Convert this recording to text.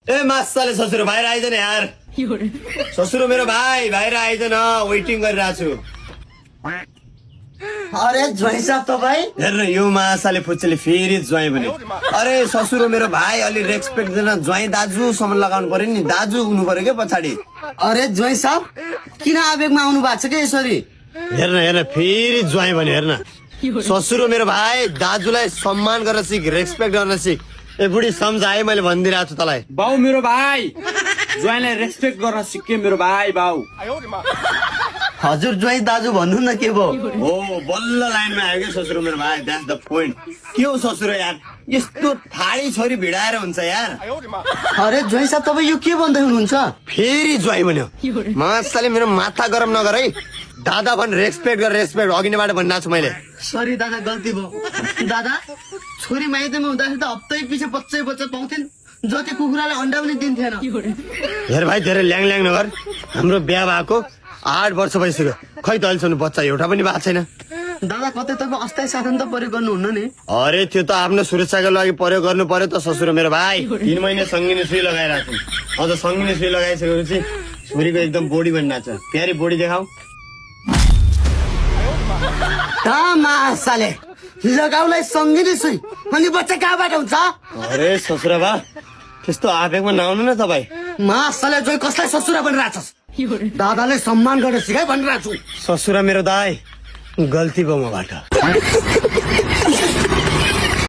ए मासाले ससुरो बाहिर आइज न यार ससुरो मेरो भाइ बाहिर आइज न वेटिङ गरिरहेको छु अरे ज्वाइँ साहब तपाईँ हेर्न यो मासाले फुच्चेले फेरि ज्वाइँ भन्यो अरे ससुरो मेरो भाइ अलि रेस्पेक्ट दिन ज्वाइँ दाजुसम्म लगाउनु पर्यो नि दाजु हुनु पर्यो क्या पछाडि अरे ज्वाइँ साहब किन आवेगमा आउनु भएको छ क्या यसरी हेर्न फेरि ज्वाइँ भन्यो हेर्न ससुरो मेरो भाइ दाजुलाई सम्मान गर्न सिक रेस्पेक्ट गर्न सिक ए बुढी सम्झाए मैले भनिदिइरहेको छु तँलाई बाउ मेरो भाइ ज्वाइँलाई रेस्पेक्ट गर्न सिक्यो मेरो भाइ बाउ हजुर ज्वाइँ दाजु भन्नु न के भयो हो बल्ल लाइनमा आयो क्या ससुरो मेरो भाइ द्याट्स द पोइन्ट के हो ससुरो यार यस्तो थाडी छोरी भिडाएर हुन्छ यार अरे ज्वाइँ साहब तपाईँ यो के भन्दै हुनुहुन्छ फेरि ज्वाइँ भन्यो मासाले मेरो माथा गरम नगर है दादा भन् रेस्पेक्ट गर रेस्पेक्ट अघि नैबाट भनिरहेको छु मैले सरी दादा गल्ती भयो दादा छोरी माइतीमा हुँदाखेरि त हप्तै पछि बच्चै बच्चा पाउँथेन जति कुखुरालाई अन्डा पनि दिन्थेन हेर भाइ धेरै ल्याङ ल्याङ नगर हाम्रो बिहा भएको 8 वर्ष भइसक्यो खै त अहिलेसम्म बच्चा एउटा पनि भएको छैन दादा कतै तपाईँ अस्थायी साधन त प्रयोग गर्नुहुन्न नि अरे त्यो त आफ्नो सुरक्षाको लागि प्रयोग गर्नु पर्यो त ससुरो मेरो भाइ 3 महिना सङ्गिनी सुई लगाइरहेको छु अझ सङ्गिनी सुई लगाइसकेपछि छोरीको एकदम बोडी बनिरहेको छ प्यारी बोडी देखाऊ मासाले लगाउलाई सङ्गिनी सुई अनि बच्चा कहाँबाट हुन्छ अरे ससुरा बा त्यस्तो आवेगमा नआउनु न तपाईँ मासाले जोइ कसलाई ससुरा बनिरहेछस् दादाले सम्मान गर्न सिकाइ भनिरहेको छु ससुरा मेरो दाइ गल्ती भयो मबाट